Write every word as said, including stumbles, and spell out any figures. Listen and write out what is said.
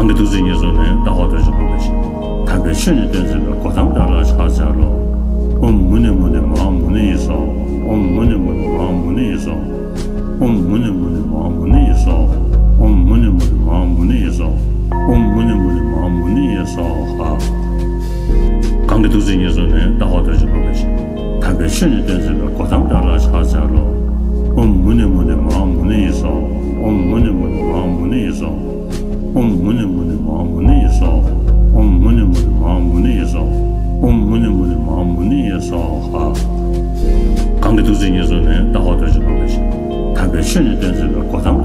གང་གིས་ཐུགས་བརྩེ་ཉེར་བཟུང་ནས། བདག་ཧོ་ཏེ་ཆོས་ཉིད་སྟོན་མཛད་པའི་གོ་ཏམ་དེ་ལ་ཕྱག་འཚལ་ལོ། ཨོཾ་མུ་ནེ་མུ་ནེ་མ་ཧཱ་མུ་ནེ་ཡེ་སྭཱ་ཧཱ། ཨོཾ་མུ་ནེ་མུ་ནེ་མ་ཧཱ་མུ་ནེ་ཡེ་སྭཱ་ཧཱ། ཨོཾ་མུ་ནེ་མུ་ནེ་མ་ཧཱ་མུ་ནེ་ཡེ་སྭཱ་ཧཱ། ཨོཾ་མུ་ནེ་མུ་ནེ་མ་ཧཱ་མུ་ནེ་ཡེ་སྭཱ་ཧཱ། ཨོཾ་མུ་ནེ་མུ་ནེ་མ་ཧཱ་མུ་ནེ་ཡེ་སྭཱ་ཧཱ། གང་གིས་ཐུགས་བརྩེ་ཉེར་བཟུང་ནས། བདག་ཧོ་ཏེ་ཆོས་ཉིད་སྟོན་མཛད་པའི་གོ་ཏམ་དེ་ལ་ཕྱག་འཚལ་ལོ། ཨོཾ་མུ་ནེ་མུ་ནེ་མ་ཧཱ་མུ་ནེ་ཡེ་སྭཱ་ཧཱ། ཨོཾ་མུ་ནེ་མུ་ནེ་མ་ཧཱ་མུ་ནེ་ཡེ་སྭཱ་ཧཱ། ཨོཾ་མུ་ནེ་མུ་ནེ་མ་ཧཱ་མུ་ནེ་ཡེ་སྭཱ་ཧཱ། ཨོཾ་མུ་ནེ་མུ་ནེ་མ་ཧཱ་མུ་ནེ་ཡེ་སྭཱ་ཧཱ། ཨོཾ་མུ་ནེ་མུ་ནེ་མ་ཧཱ་མུ་ནེ་ཡེ་སྭཱ་ཧཱ། གང་གིས་ཐུགས་བརྩེ་ཉེར་བཟུང་ནས། བདག་ཧོ་ཏེ་ཆོས་ཉིད་སྟོན་མཛད་པའི་གོ་ཏམ་